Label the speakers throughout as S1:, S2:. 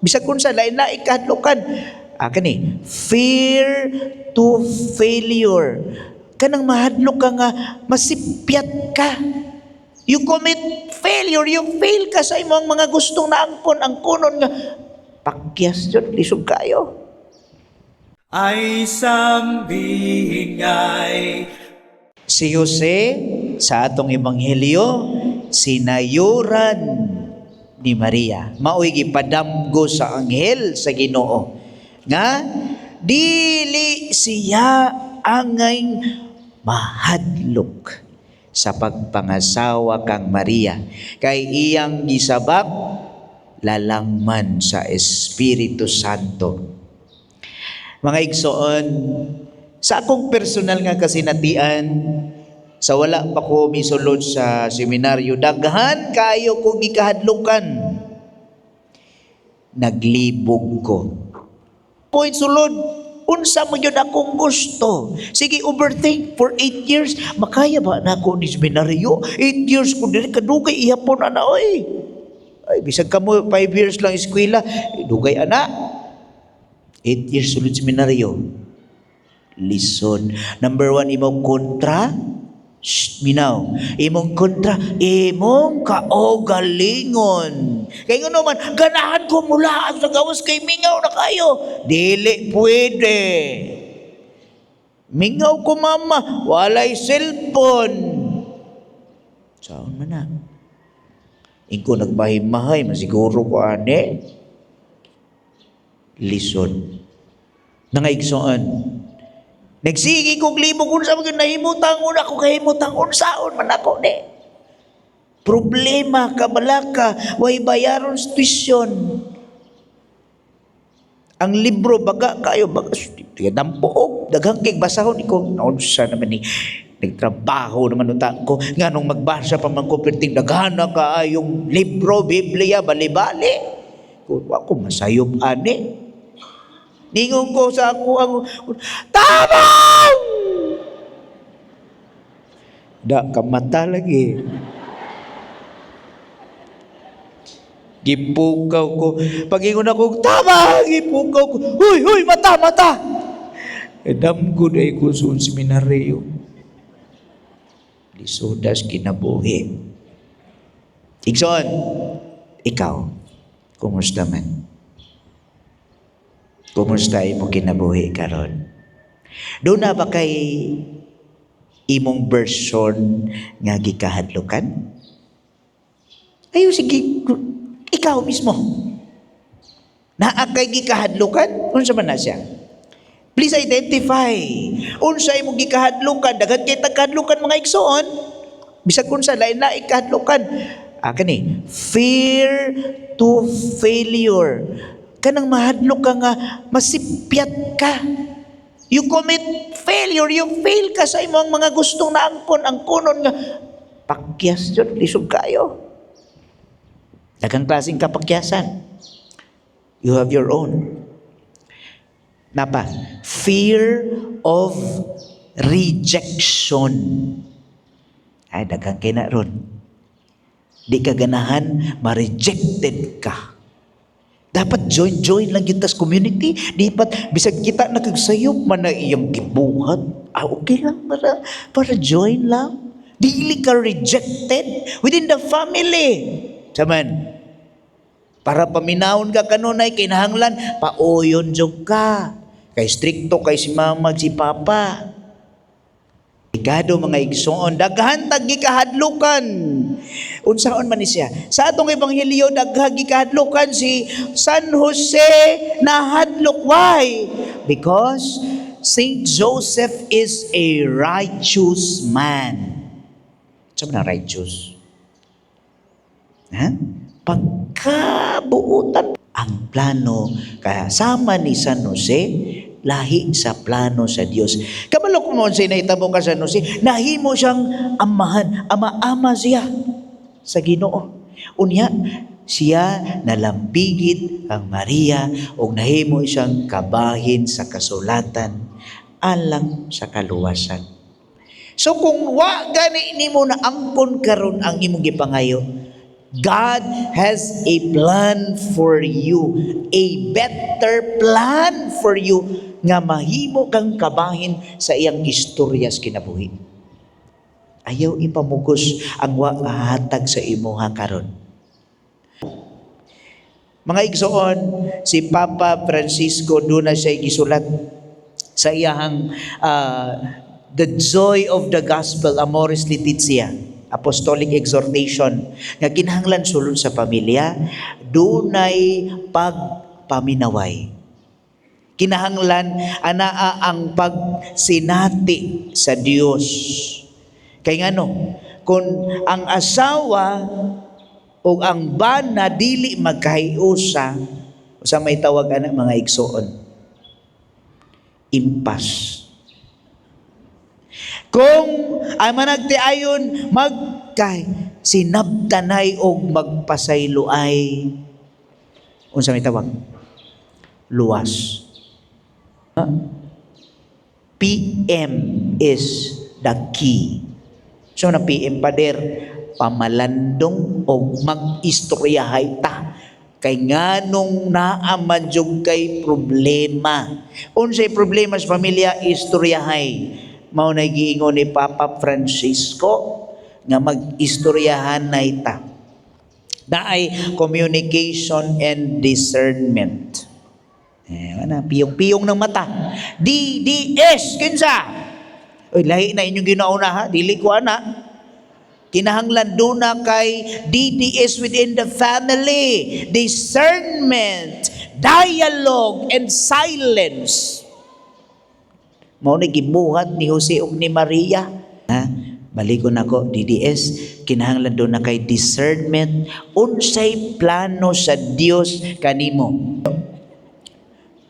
S1: Bisag unsa, lain-lain kahadlukan. Ah, kani, fear to failure. Kanang mahadlok ka nga masipyat ka. You commit failure, you fail ka sa imong mga gustong naangkon, angkonon nga pakyas jud, lisod kayo.
S2: Ay sambingay.
S1: Si Jose sa atong ebanghelyo, sinayuran ni Maria. Mao'y gipadamgo sa anghel sa Ginoo nga dili siya angay mahadlok sa pagpangasawa kang Maria kay iyang gisabak lalangman sa Espiritu Santo. Mga igsoon, sa akong personal nga kasinatian, sa wala pa ko misulod sa seminaryo, daghan kayo ko gikahadlukan. Naglibog ko. Point sulod, unsa man gyud akong gusto. Sige, overthink for 8 years. Makaya ba na ako ni seminaryo? 8 years ko diri, kadugay ihapon ana oy. Ay, bisag kamo 5 years lang eskwela, eh, dugay ana. 8 years sulod seminaryo. Lisod. Number one, imong kontra. Shh, minaw. Imong kontra, imong kaugalingon. Kay ngano man, ganahan ko mula sa gawas kay mingaw na kayo. Dili pwede. Mingaw ko, mama, walay cellphone. Saan man na? Ingko nagmahay-mahay, masiguro ko ane. Lisod. Mga igsoon, nagsige kong libog unsa man gyud nahimutang una ko kahimutang unsaon man ako ni. Problema ka balaka, way bayaron sa tuition. Ang libro baga kayo baga, dampo og daghang kay basahon iko naunsa naman ni, nagtrabaho naman unta ko, nganong magbasa pa man ko perting daghan na kaayong libro, Biblia, bali-bali ko, wa ko masayop ani. Ningon ko sa ako ang tabang da kamata lagi. Gipukaw ko. Pagingon ako, tama! Gipukaw ko. Huy, huy, mata, mata! E damgo na ko sa seminaryo. Lisudas kinabuhi. Igsoon, ikaw, kumusta man? Kumusta imo kinabuhi karon? Doon na ba kay imong version nga gikahadlukan? Ayo sige, ikaw mismo. Naa kay gikahadlukan? Unsa man na siya? Please identify. Unsa imong gikahadlukan? Daghan kay tagkahadlukan, mga igsoon. Bisag unsa, lain-lain kahadlukan. Ah, kani, fear to failure. Kanang mahadlok ka nga masipyat ka. You commit failure, you fail ka sa imong mga gustong naangkon, angkonon nga pakyas jud, lisod kayo. Daghang klaseng kapakyasan. You have your own. Napa, fear of rejection. Ay, daghang kay na ron. Di ka ganahan, ma-rejected ka. Dapat join-join lang kita sa community. Dapat, bisag kita nakagsayop man na iyang gibuhat. Ah, okay lang para join lang. Dili ka rejected within the family. Saman, para paminawon ka kanunay, kinahanglan, pauyon jud ka. Kay strikto kay si mama, si papa. Ikado, mga igsoon, daghan tag gikahadlukan. Unsaon man ni siya? Sa atong ebanghelyo, daghang gikahadlukan si San Jose nahadlok. Why? Because Saint Joseph is a righteous man. Sa man ang righteous? Ha? Pagkabuutan ang plano kasama ni San Jose, lahi sa plano sa Dios. Kabalo ko mo unsay nahitabo ka San Jose, nahimo siyang amahan, ama-ama siya sa Ginoo. Unya, siya nalambigit ang Maria ug nahimo siyang kabahin sa kasulatan alang sa kaluwasan. So kung wa gani nimo na angkon karon ang imong gipangayo, God has a plan for you, a better plan for you nga mahimo kang kabahin sa iyang istorya sa kinabuhi. Ayaw ipamugos ang wa kahatag sa imuha karon. Mga igsoon, si Papa Francisco, duna siya gisulat sa iyahang The Joy of the Gospel, Amoris Laetitia, Apostolic Exhortation, nga kinahanglan sulod sa pamilya, dunay pagpaminaway. Kinahanglan anaa ang pagsinati sa Dios. Kay ngano, kung ang asawa o ang bana dili magkahiusa, sa may tawag ana, mga igsoon? Impas. Kung ang managtiayon magkay sinabtanay og magpasayloay, unsa may tawag? Luwas. PM is the key. So na PM, pader, pamalandong og mag-istoryahay ta. Kay nganong naa man jud kay problema. Unsay problema sa pamilya, istoryahay. Mao na giingon ni Papa Francisco nga mag-istoryahan na ita. Naay communication and discernment. Eh, ana, piyong-piyong ng mata. DDS, kinsa? Uy, lahi na inyong ginauna ha, dili ko ana. Kinahanglan duna kay DDS within the family. Discernment, dialogue, and silence. Mao ni gibuhat ni Jose ug ni Maria. Ha? Balikon ako, DDS, kinahanglan duna kay discernment unsay plano sa Dios kanimo.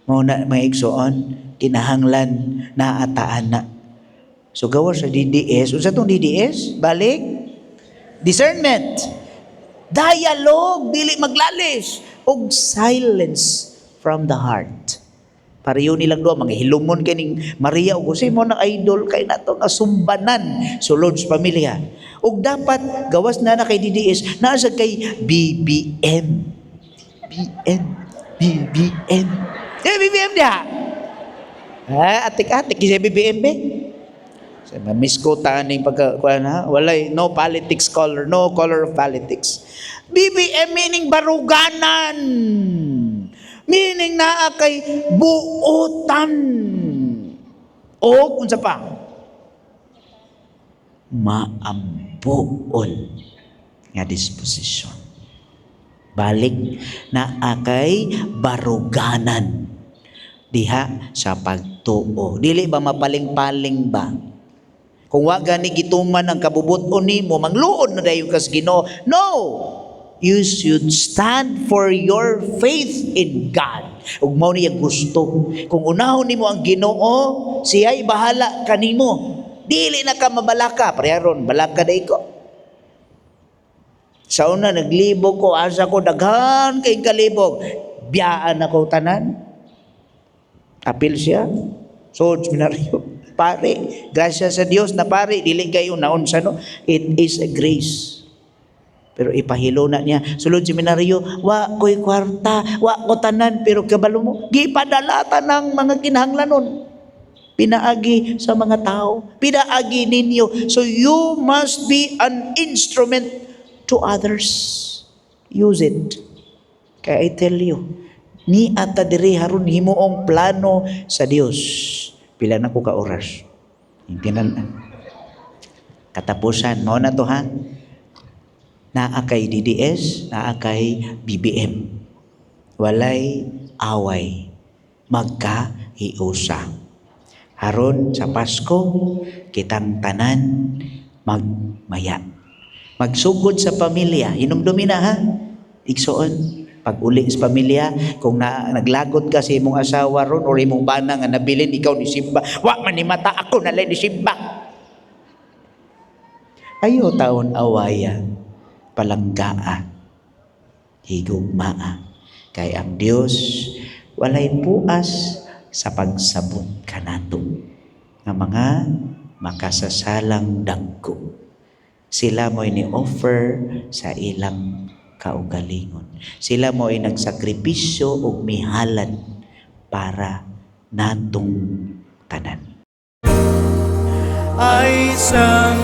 S1: Mao na, mga igsoon, kinahanglan naataan na. So gawa sa DDS, unsa tong DDS? Balik discernment. Dialogue, dili maglalis, ug silence from the heart. Pareho nilang duha, mga hilumon kay ning Maria ug Jose mo na idol kay nato nga sumbanan sulod sa pamilya. Ug dapat gawas na na kay DDS, naa sa kay BBM. BM BBM. Eh, BBM diha. Ha, atik-atik kasi BBM be. Sa miss ko taning pagka kuan ha, walay no politics color, no color of politics. BBM meaning baruganan. Meaning naa kay buotan. O unsa pa? Maambuon nga disposition. Balik, naa kay baruganan diha sa pagtuo. Dili ba mapaling-paling ba? Kung wa gani gituman ang kabubut-on nimo, mangluod na dayon kas Ginoo. No! You should stand for your faith in God. Ug mao niya gusto. Kung unahon nimo ang Ginoo, siya'y bahala kanimo. Dili na ka mabalaka. Pareha ron, balaka day ko. Sa una, naglibog ko, asa ko, daghan kay kalibog. Biyaan ako tanan. Apil siya. So, seminaryo. Pare, grasya sa Dios na pare, dili kayo naon sa no. It is a grace. Pero ipahilo na niya. Sulod seminaryo, wa ko'y kwarta, wa ko tanan, pero kabalo mo, gipadala tanang mga kinahanglanon. Pinaagi sa mga tao, pinaagi ninyo. So you must be an instrument to others. Use it. Kaya I tell you, ni ata diri haron himuong plano sa Dios. Pila na ko ka oras? Tinan katapusan mao na to ha. Naa kay DDS, naa kay BBM. Walay away. Magkahiusa. Haron sa Pasko, kitang tanan magmaya. Magsugod sa pamilya, hinumdumi na ha. Igsoon, pag uli sa pamilya, kung naglagot ka sa imong asawa ron or imong bana nga nabilin, ikaw ni simba, wa man ni mata ako na ni simba. Ayo taon awaya, palanggaa, higugmaa. Kay ang Dios walay puas sa pagsabot kanato nga mga makasasalang dagko. Sila mo'y ni offer sa ilang kaugalingon. Sila mo ay nagsakripisyo ug mihalad para natong tanan.
S2: Ay sambihin.